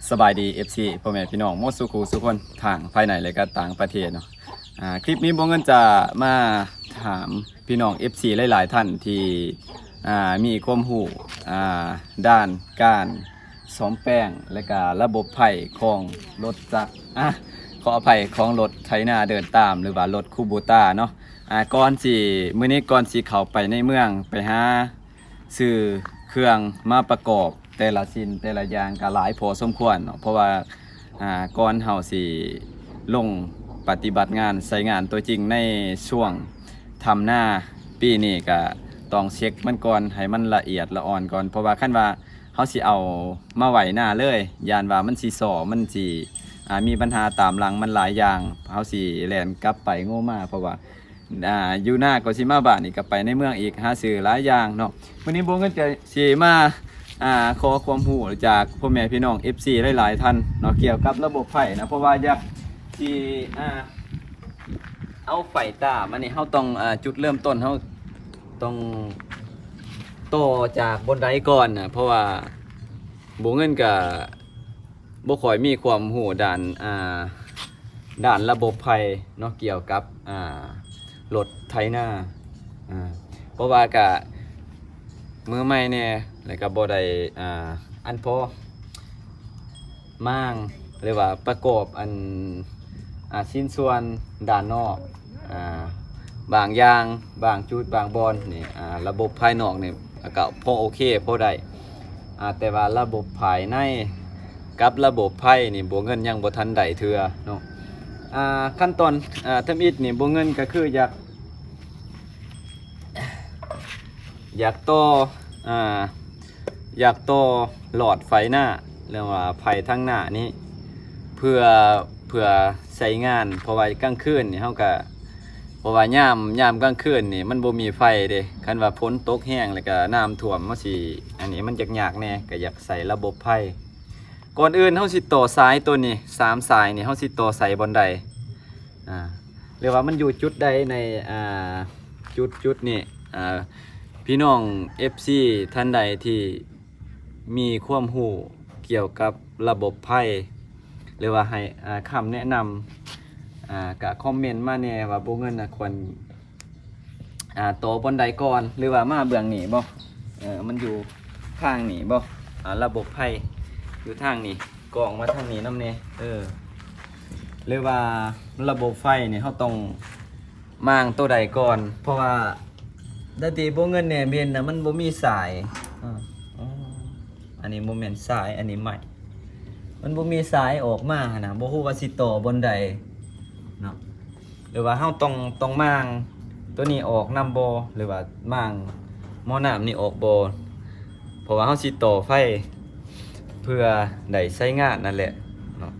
ສະບາຍດີ ເອັຟຊີ ພໍ່ແມ່ພີ່ນ້ອງໝົດສູ່ຄູ່ສູ່ຄົນ ທັງພາຍໃນ ແລະກະຕ່າງປະເທດເນາະ. ອ່າ ຄລິບນີ້ບໍ່ເງິນຈະມາຖາມພີ່ນ້ອງ ເອັຟຊີ ຫຼາຍໆທ່ານທີ່ ອ່າ ມີຄວາມຮູ້ ອ່າ ດ້ານການສ້ອມແປງ ແລະກະລະບົບໄຟຂອງລົດຈັກ ອ່າ ຂໍອະໄພ ຂອງລົດໄຖນາເດີນຕາມ ຫຼືວ່າລົດຄູໂບຕາເນາະ. ອ່າ ກ່ອນຊິ ມື້ນີ້ກ່ອນຊິເຂົ້າໄປໃນເມືອງ ໄປຫາຊື້ເຄື່ອງມາປະກອບ ແຕ່ລະສິ່ງແຕ່ລະຢ່າງກໍຫຼາຍພໍສົມຄວນເນາະ ເພາະວ່າ ອ່າ ກ່ອນເຮົາຊິລົງປະຕິບັດງານໃຊ້ງານຕົວຈິງໃນຊ່ວງທຳນາປີນີ້ ກໍຕ້ອງເຊັກມັນກ່ອນ ໃຫ້ມັນລະອຽດລະອ່ອນກ່ອນ ເພາະວ່າຄັນວ່າເຮົາຊິເອົາມາໄວ້ນາເລີຍ ຢ້ານວ່າມັນຊິສໍ້ ມັນຊິ ອ່າ ມີບັນຫາຕາມຫຼັງ ມັນຫຼາຍຢ່າງ ເຮົາຊິແລ່ນກັບໄປໂງ່ມາ ເພາະວ່າ ອ່າ ຢູ່ນາກໍຊິມາບ້ານ ນີ້ກໍໄປໃນເມືອງອີກ ຫາຊື້ຫຼາຍຢ່າງເນາະ. ມື້ນີ້ບໍ່ເງິນຈະຊິມາ ອ່າ ຂໍຄວາມຮູ້ຈາກພໍ່ແມ່ພີ່ນ້ອງ ເອັຟຊີ ຫຼາຍໆທ່ານເນາະ ກ່ຽວກັບລະບົບໄຟນະ ເພາະວ່າຢາກຊິ ອ່າ ເອົາໄຟຕາມ ອັນນີ້ເຮົາຕ້ອງ ອ່າ ຈຸດເລີ່ມຕົ້ນເຮົາຕ້ອງຕໍ່ຈາກບ່ອນໃດກ່ອນນະ ເພາະວ່າບໍ່ເງິນກໍ ບໍ່ຄ່ອຍມີຄວາມຮູ້ດ້ານ ອ່າ ດ້ານລະບົບໄຟເນາະ ກ່ຽວກັບ ອ່າ ລົດໄຖນາ ອ່າ ເພາະວ່າກະມືໃໝ່ແດ່ ແລ້ວກະບໍ່ໄດ້ ອ່າ ອັນພໍມ້າງ ຫຼືວ່າປະກອບອັນ ອ່າ ຊິ້ນສ່ວນດ້ານນອກ ອ່າ ບາງຢ່າງ ບາງຈຸດ ບາງບ່ອນນີ້ ອ່າ ລະບົບພາຍນອກນີ້ ກໍພໍໂອເຄ ພໍໄດ້ ອ່າ ແຕ່ວ່າລະບົບພາຍໃນກັບລະບົບໄຟນີ້ ບໍ່ເງິນຍັງບໍ່ທັນໄດ້ເທື່ອເນາະ. ອ່າ ຂັ້ນຕອນ ອ່າ ທຳອິດນີ້ ບໍ່ເງິນກໍຄືຢາກ ຢາກຕໍ່ ອ່າ ຢາກຕໍ່ຫຼອດໄຟໜ້າ ຫຼືວ່າໄຟທາງໜ້ານີ້ ເພື່ອ ເພື່ອໃຊ້ງານ ເພາະວ່າກາງຄືນນີ້ເຮົາກະ ເພາະວ່າຍາມ ຍາມກາງຄືນນີ້ມັນບໍ່ມີໄຟເດ້ ຄັນວ່າຝົນຕົກແຮງ ແລ້ວກະນ້ຳຖ້ວມ ເຮົາຊິ ອັນນີ້ມັນຈະຍາກແດ່ ກະຢາກໃສ່ລະບົບໄຟ. ກ່ອນອື່ນເຮົາຊິຕໍ່ສາຍໂຕນີ້ ສາມສາຍນີ້ ເຮົາຊິຕໍ່ໃສ່ບ່ອນໃດ? ອ່າ ຫຼືວ່າມັນຢູ່ຈຸດໃດໃນ ອ່າ ຈຸດ ຈຸດນີ້ ອ່າ ພີ່ນ້ອງ ເອັຟຊີ ທ່ານໃດທີ່ມີຄວາມຮູ້ກ່ຽວກັບລະບົບໄຟ ຫຼືວ່າໃຫ້ ອ່າ ຄຳແນະນຳ ອ່າ ກະຄອມເມັນມາແດ່ວ່າບໍ່ເງິນນະຄວນ ອ່າ ຕໍ່ບ່ອນໃດກ່ອນ ຫຼືວ່າມາເບື້ອງນີ້ບໍ່? ເອີ ມັນຢູ່ທາງນີ້ບໍ່? ອ່າ ລະບົບໄຟຢູ່ທາງນີ້ ກອງມາທາງນີ້ນຳແດ່ ເອີ ຫຼືວ່າລະບົບໄຟນີ້ເຮົາຕ້ອງມ້າງໂຕໃດກ່ອນ? ເພາະວ່າດາຕີບໍ່ເງິນແນມເຫັນນະ ມັນບໍ່ມີສາຍ ອາ ອາ ອັນນີ້ບໍ່ແມ່ນສາຍ ອັນນີ້ໄມ້ ມັນບໍ່ມີສາຍອອກມາຫັ້ນນະ ບໍ່ຮູ້ວ່າຊິຕໍ່ບ່ອນໃດເນາະ. ຫຼືວ່າເຮົາຕ້ອງ ຕ້ອງມ້າງໂຕນີ້ອອກນຳບໍ່ ຫຼືວ່າມ້າງໝໍ້ນ້ຳນີ້ອອກບໍ່? ເພາະວ່າເຮົາຊິຕໍ່ໄຟເພື່ອໄດ້ໃຊ້ງານນັ້ນແຫຼະເນາະ.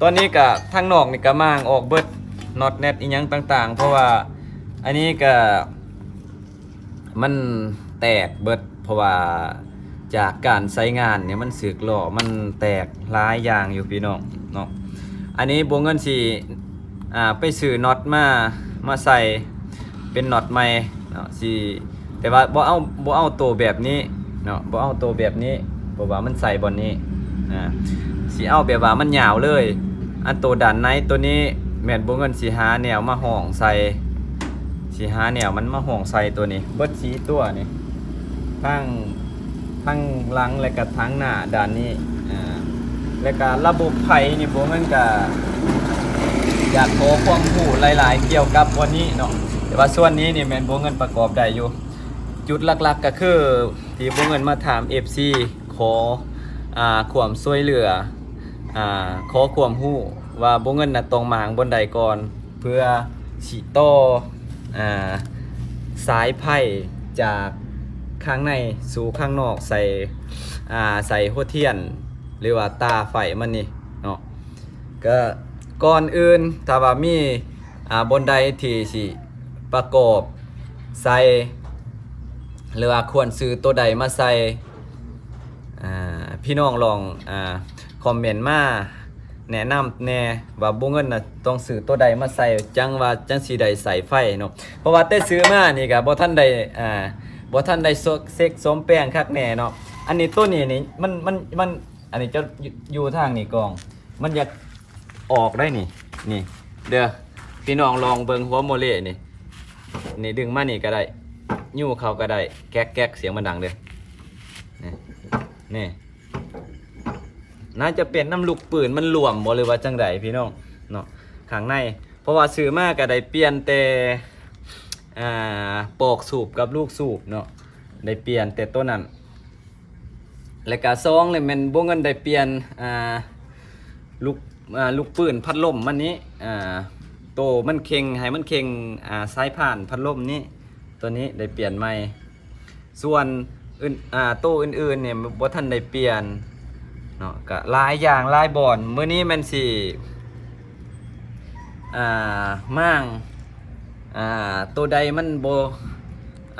ຕອນນີ້ກະທາງນອກນີ້ກະມ້າງອອກເບິດ ນັອດແນັດອີ່ຫຍັງຕ່າງໆ ເພາະວ່າອັນນີ້ກະ ມັນແຕກເບິດ ເພາະວ່າຈາກການໃຊ້ງານນີ້ມັນສຶກລໍ້ ມັນແຕກຫຼາຍຢ່າງຢູ່ພີ່ນ້ອງເນາະ. ອັນນີ້ບໍ່ເງິນຊິ ອ່າ ໄປຊື້ນັອດມາ ມາໃສ່ເປັນນັອດໃໝ່ເນາະ ຊິ ແຕ່ວ່າບໍ່ເອົາ ບໍ່ເອົາໂຕແບບນີ້ເນາະ ບໍ່ເອົາໂຕແບບນີ້ ເພາະວ່າມັນໃສ່ບ່ອນນີ້ ອ່າ ຊິເອົາແບບວ່າມັນຍາວເລີຍ. ອັນໂຕດ້ານໃນໂຕນີ້ແມ່ນບໍ່ເງິນຊິຫາແນວມາຫ້ອງໃສ່ ຊິຫາແນວມັນມາຫ້ອງໃສ່ໂຕນີ້ ເບິດສີ່ຕົວນີ້ ທັງ ທັງຫຼັງ ແລະກະທັງໜ້າດ້ານນີ້ ອ່າ ແລະກະລະບົບໄຟນີ້ບໍ່ເງິນກະຢາກຂໍຄວາມຮູ້ຫຼາຍໆກ່ຽວກັບບ່ອນນີ້ເນາະ ແຕ່ວ່າສ່ວນນີ້ນີ້ແມ່ນບໍ່ເງິນປະກອບໄດ້ຢູ່. ຈຸດຫຼັກໆກະຄືທີ່ບໍ່ເງິນມາຖາມເອັຟຊີ ຂໍ ອ່າ ຄວາມຊ່ວຍເຫຼືອ ອ່າ ຂໍຄວາມຮູ້ວ່າບໍ່ເງິນນະຕ້ອງມ້າງບ່ອນໃດກ່ອນ ເພື່ອຊິຕໍ່ ອ່າ ສາຍໄຟຈາກຂ້າງໃນສູ່ຂ້າງນອກ ໃສ່ ອ່າ ໃສ່ຫົວທຽນ ຫຼືວ່າຕາໄຟມັນນີ້ເນາະ. ກະກ່ອນອື່ນ ຖ້າວ່າມີ ອ່າ ບ່ອນໃດທີ່ຊິປະກອບໃສ່ ຫຼືວ່າຄວນຊື້ໂຕໃດມາໃສ່ ອ່າ ພີ່ນ້ອງລອງ ອ່າ ຄອມເມັນມາແນະນຳແດ່ວ່າບໍ່ເງິນນະຕ້ອງຊື້ໂຕໃດມາໃສ່ ຈັ່ງວ່າຈັ່ງຊິໄດ້ໃຊ້ໄຟເນາະ. ເພາະວ່າແຕ່ຊື້ມານີ້ກະບໍ່ທັນໄດ້ ອ່າ ບໍ່ທັນໄດ້ເຊັກ ເຊັກສ້ອມແປງຄັກແນ່ເນາະ. ອັນນີ້ ໂຕນີ້ນີ້ ມັນ ມັນ ມັນ ອັນນີ້ຈະຢູ່ ຢູ່ທາງນີ້ກ່ອງ ມັນຢາກອອກໄດ໋ນີ້ ນີ້ເດີ ພີ່ນ້ອງລອງເບິ່ງຫົວໂມເລນີ້ ນີ້ດຶງມານີ້ກໍໄດ້ ຍູ້ເຂົ້າກໍໄດ້ ແກັກໆ ສຽງມັນດັງເດີ ນີ້ ນີ້ ໜ້າຈະເປັນນຳລູກປືນມັນຫຼວມບໍ ຫຼືວ່າຈັ່ງໃດພີ່ນ້ອງເນາະ ຂ້າງໃນ ເພາະວ່າຊື້ມາກໍໄດ້ປ່ຽນແຕ່ ອ່າ ປອກສູບກັບລູກສູບເນາະ ໄດ້ປ່ຽນແຕ່ໂຕນັ້ນ ແລ້ວກະສອງເລີຍແມ່ນບໍ່ເງິນໄດ້ປ່ຽນ ອ່າ ລູກ ອ່າ ລູກປືນພັດລົມມັນນີ້ ອ່າ ໂຕມັນເຄັ່ງ ໃຫ້ມັນເຄັ່ງ ອ່າ ສາຍພານພັດລົມນີ້ ໂຕນີ້ໄດ້ປ່ຽນໃໝ່ ສ່ວນອື່ນ ອ່າ ໂຕອື່ນໆນີ້ບໍ່ທັນໄດ້ປ່ຽນເນາະ ກະຫຼາຍຢ່າງຫຼາຍບ່ອນ ມື້ນີ້ແມ່ນຊິ ອ່າ ມ້າງ ອ່າ ໂຕໃດມັນບໍ່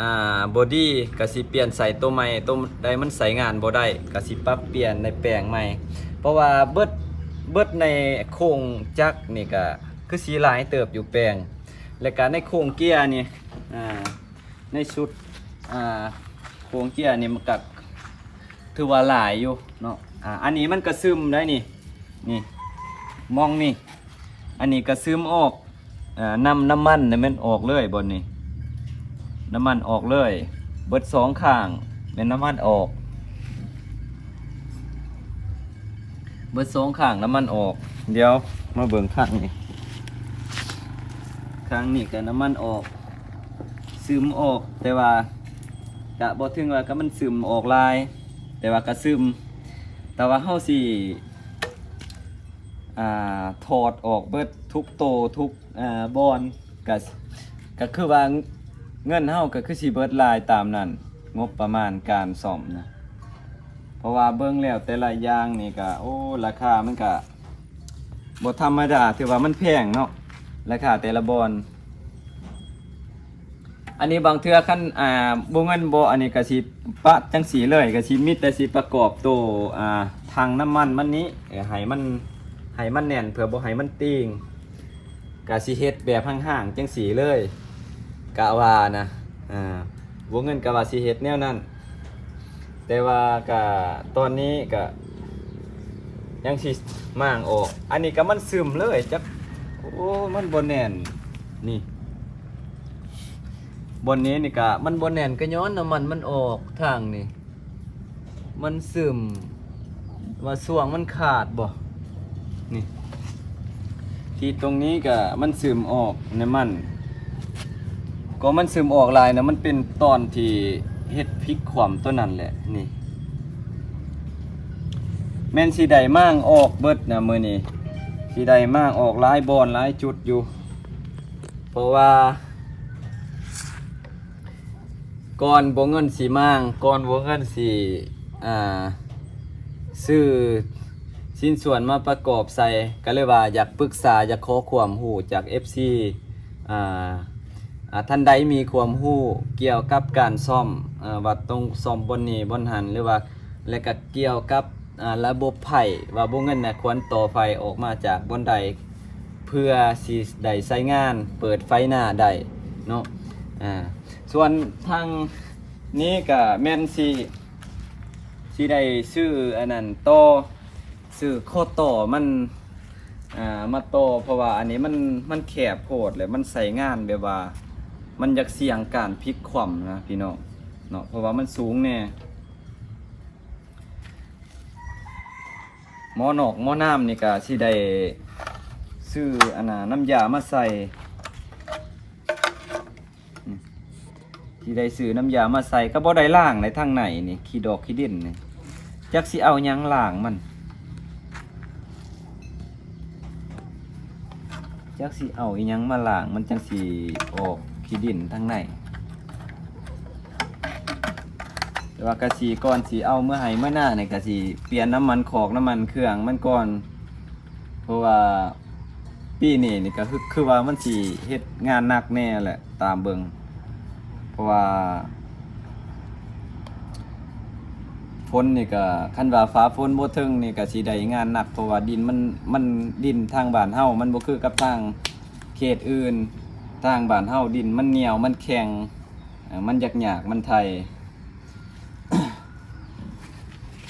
ອ່າ ບໍ່ດີກະຊິປ່ຽນໃສ່ໂຕໃໝ່ ໂຕໃດມັນໃຊ້ງານບໍ່ໄດ້ກະຊິປັບປ່ຽນໃນແປງໃໝ່ ເພາະວ່າເບິດ ເບິດໃນໂຄງຈັກນີ້ກະຄືຊິຫຼາຍເຕີບຢູ່ແປງ ແລ້ວກະໃນໂຄງເກຍນີ້ ອ່າ ໃນຊຸດ ອ່າ ໂຄງເກຍນີ້ມັນກະຖືວ່າຫຼາຍຢູ່ເນາະ ອ່າ ອັນນີ້ມັນກະຊຶມໄດ໋ນີ້ ນີ້ ມອງນີ້ ອັນນີ້ກະຊຶມອອກ ອ່າ ນ້ຳ ນ້ຳມັນນີ້ແມ່ນອອກເລີຍບ່ອນນີ້ ນ້ຳມັນອອກເລີຍ ເບິດສອງຂ້າງແມ່ນນ້ຳມັນອອກ ເບິດສອງຂ້າງນ້ຳມັນອອກ ດຽວມາເບິ່ງຂ້າງນີ້ ຂ້າງນີ້ກະນ້ຳມັນອອກ ຊຶມອອກ ແຕ່ວ່າກະບໍ່ເຖິງວ່າກະມັນຊຶມອອກຫຼາຍ ແຕ່ວ່າກະຊຶມ ແຕ່ວ່າເຮົາຊິ ອ່າ ຖອດອອກເບິດທຸກໂຕ ທຸກ ອ່າ ບ່ອນ ກະ ກະຄືວ່າເງິນເຮົາກະຄືຊິເບິດຫຼາຍຕາມນັ້ນ ງົບປະມານການສ້ອມນະ ເພາະວ່າເບິ່ງແລ້ວແຕ່ລະຢ່າງນີ້ກະ ໂອ້ ລາຄາມັນກະ ບໍ່ທຳມະດາ ຖືວ່າມັນແພງເນາະ ລາຄາແຕ່ລະບ່ອນ ອັນນີ້ບາງເທື່ອຄັນ ອ່າ ບໍ່ເງິນບໍ່ ອັນນີ້ກະຊິປະຈັ່ງຊີ້ເລີຍ ກະຊິມີແຕ່ຊິປະກອບໂຕ ອ່າ ຖັງນ້ຳມັນມັນນີ້ ເອີ ໃຫ້ມັນ ໃຫ້ມັນແໜ້ນ ເພື່ອບໍ່ໃຫ້ມັນຕີງ ກະຊິເຮັດແບບຫ່າງໆຈັ່ງຊີ້ເລີຍ ກະວ່ານະ ອ່າ ບໍ່ເງິນກະວ່າຊິເຮັດແນວນັ້ນ ແຕ່ວ່າກະຕອນນີ້ກະຍັງຊິມ້າງອອກ ອັນນີ້ກະມັນຊຶມເລີຍ ຈັກ ໂອ້ ມັນບໍ່ແໜ້ນ ນີ້ ບ່ອນນີ້ນີ້ກະມັນບໍ່ແໜ້ນ ກະຍ້ອນນ້ຳມັນມັນອອກທາງນີ້ ມັນຊຶມ ວ່າຊ່ວງມັນຂາດບໍ່ ນີ້ ທີ່ຕົງນີ້ກະມັນຊຶມອອກ ນ້ຳມັນ ກໍມັນຊຶມອອກຫຼາຍນະ ມັນເປັນຕອນທີ່ເຮັດພິກຂວ້ຳຕົວນັ້ນແຫຼະ ນີ້ ແມ່ນຊິໄດ້ມ້າງອອກເບິດນະມື້ນີ້ ຊິໄດ້ມ້າງອອກຫຼາຍບ່ອນຫຼາຍຈຸດຢູ່ ເພາະວ່າ ກ່ອນບໍ່ເງິນຊິມ້າງ ກ່ອນບໍ່ເງິນຊິ ອ່າ ຊື້ຊິ້ນສ່ວນມາປະກອບໃສ່ ກະເລີຍວ່າຢາກປຶກສາ ຢາກຂໍຄວາມຮູ້ຈາກເອັຟຊີ ອ່າ ອ່າ ທ່ານໃດມີຄວາມຮູ້ກ່ຽວກັບການສ້ອມ ເອີ ວ່າຕ້ອງສ້ອມບ່ອນນີ້ບ່ອນຫັ້ນ ຫຼືວ່າ ແລະກະກ່ຽວກັບ ອ່າ ລະບົບໄຟ ວ່າບໍ່ເງິນນະຄວນຕໍ່ໄຟອອກມາຈາກບ່ອນໃດ ເພື່ອຊິໄດ້ໃຊ້ງານເປີດໄຟໜ້າໄດ້ເນາະ ອ່າ ສ່ວນທາງນີ້ກະແມ່ນຊິ ຊິໄດ້ຊື້ອັນນັ້ນຕໍ່ ຊື້ຂໍ້ຕໍ່ມັນ ອ່າ ມາຕໍ່ ເພາະວ່າອັນນີ້ມັນ ມັນແຄບໂພດ ແລະມັນໃຊ້ງານແບບວ່າ ມັນຢາກສ່ຽງການພິກຂວ້ຳນະພີ່ນ້ອງເນາະ ເພາະວ່າມັນສູງແດ່. ໝໍ້ນອກໝໍ້ນ້ຳນີ້ກະຊິໄດ້ຊື້ອັນນ່າ ນ້ຳຢາມາໃສ່ ຊິໄດ້ຊື້ນ້ຳຢາມາໃສ່ ກະບໍ່ໄດ້ລ້າງໃນທາງໃນນີ້ ຂີ້ດອກຂີ້ດິນນີ້ ຈັກຊິເອົາຫຍັງລ້າງມັນ ຈັກຊິເອົາອີ່ຫຍັງມາລ້າງ ມັນຈັ່ງຊິອອກຂີ້ດິນທາງໃນ. ແຕ່ວ່າກະຊິ ກ່ອນຊິເອົາເມືອໄຮ່ເມືອນານີ້ ກະຊິປ່ຽນນ້ຳມັນຄອກ ນ້ຳມັນເຄື່ອງມັນກ່ອນ ເພາະວ່າປີນີ້ນີ້ກະຄື ຄືວ່າມັນຊິເຮັດງານໜັກແດ່ແຫຼະ ຕາມເບິ່ງ ເພາະວ່າຝົນນີ້ກະ ຄັນວ່າຟ້າຝົນບໍ່ເຖິງນີ້ກະຊິໄດ້ງານໜັກ ເພາະວ່າດິນມັນ ມັນ ດິນທາງບ້ານເຮົາມັນບໍ່ຄືກັບທາງເຂດອື່ນ ທາງບ້ານເຮົາດິນມັນໜຽວ ມັນແຂງ ມັນຢາກຍາກ ມັນໄທ.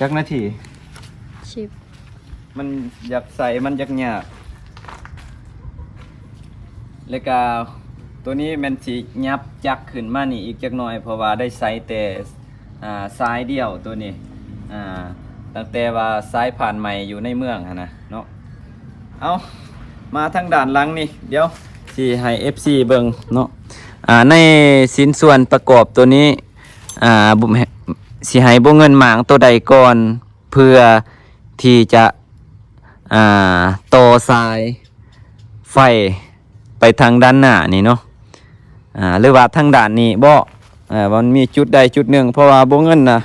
ຈັກນາທີ? ສິບ ມັນຢາກໃສ່ ມັນຢາກຍາກ ແລ້ວກະໂຕນີ້ແມ່ນຊິຫຍັບຈັກຂຶ້ນມານີ້ອີກຈັກໜ່ອຍ ເພາະວ່າໄດ້ໃສ່ແຕ່ ອ່າ ສາຍດຽວໂຕນີ້ ອ່າ ຕັ້ງແຕ່ວ່າສາຍຜ່ານໃໝ່ຢູ່ໃນເມືອງຫັ້ນນະເນາະ. ເອົາ ມາທາງດ້ານຫຼັງນີ້ ດຽວຊິໃຫ້ເອັຟຊີເບິ່ງເນາະ. ອ່າ ໃນຊິ້ນສ່ວນປະກອບໂຕນີ້ ອ່າ ບໍ່ ຊິໃຫ້ບໍ່ເງິນໝາງໂຕໃດກ່ອນ ເພື່ອທີ່ຈະ ອ່າ ຕໍ່ສາຍໄຟໄປທາງດ້ານໜ້ານີ້ເນາະ ອ່າ ຫຼືວ່າທາງດ້ານນີ້ເບາະ ເອີ ມັນມີຈຸດໃດຈຸດໜຶ່ງ ເພາະວ່າບໍ່ເງິນນະ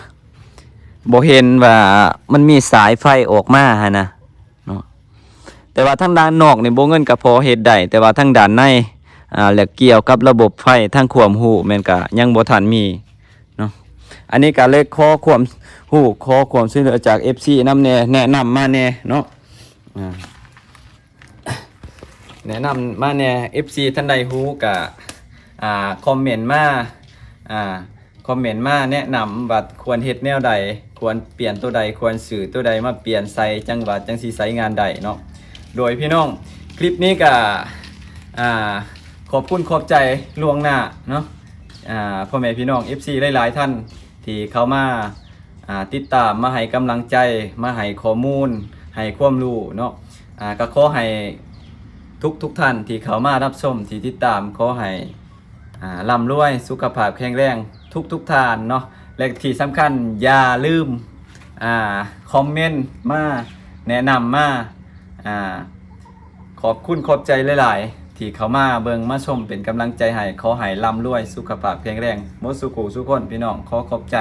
ບໍ່ເຫັນວ່າມັນມີສາຍໄຟອອກມາຫັ້ນນະເນາະ. ແຕ່ວ່າທາງດ້ານນອກນີ້ບໍ່ເງິນກໍພໍເຮັດໄດ້ ແຕ່ວ່າທາງດ້ານໃນ ອ່າ ແລະກ່ຽວກັບລະບົບໄຟ ທາງຄວາມຮູ້ແມ່ນກະຍັງບໍ່ທັນມີເນາະ. ອັນນີ້ກະເລີຍຂໍຄວາມຮູ້ ຂໍຄວາມຊ່ວຍເຫຼືອຈາກເອັຟຊີນຳແດ່ ແນະນຳມາແດ່ເນາະ ອ່າ ແນະນຳມາແດ່ ເອັຟຊີທ່ານໃດຮູ້ກະ ອ່າ ຄອມເມັນມາ ອ່າ ຄອມເມັນມາແນະນຳວ່າຄວນເຮັດແນວໃດ ຄວນປ່ຽນໂຕໃດ ຄວນຊື້ໂຕໃດມາປ່ຽນໃສ່ ຈັ່ງວ່າຈັ່ງຊິໃຊ້ງານໄດ້ເນາະ. ໂດຍພີ່ນ້ອງ ຄລິບນີ້ກະ ອ່າ ຂອບຄຸນຂອບໃຈລ່ວງໜ້າເນາະ ອ່າ ພໍ່ແມ່ພີ່ນ້ອງເອັຟຊີຫຼາຍໆທ່ານທີ່ເຂົ້າມາ ອ່າ ຕິດຕາມ ມາໃຫ້ກຳລັງໃຈ ມາໃຫ້ຂໍ້ມູນ ໃຫ້ຄວາມຮູ້ເນາະ. ອ່າ ກໍຂໍໃຫ້ທຸກໆທ່ານທີ່ເຂົ້າມາຮັບຊົມ ທີ່ຕິດຕາມ ຂໍໃຫ້ ອ່າ ລ່ຳລວຍ ສຸຂະພາບແຂງແຮງທຸກໆທ່ານເນາະ ແລະທີ່ສຳຄັນຢ່າລືມ ອ່າ ຄອມເມັນມາ ແນະນຳມາ ອ່າ ຂອບຄຸນຂອບໃຈຫຼາຍໆ ທີ່ເຂົ້າມາເບິ່ງມາຊົມເປັນກຳລັງໃຈໃຫ້. ຂໍໃຫ້ລ່ຳລວຍ ສຸຂະພາບແຂງແຮງໝົດສູ່ຄູ່ສູ່ຄົນ ພີ່ນ້ອງ ຂໍຂອບໃຈ.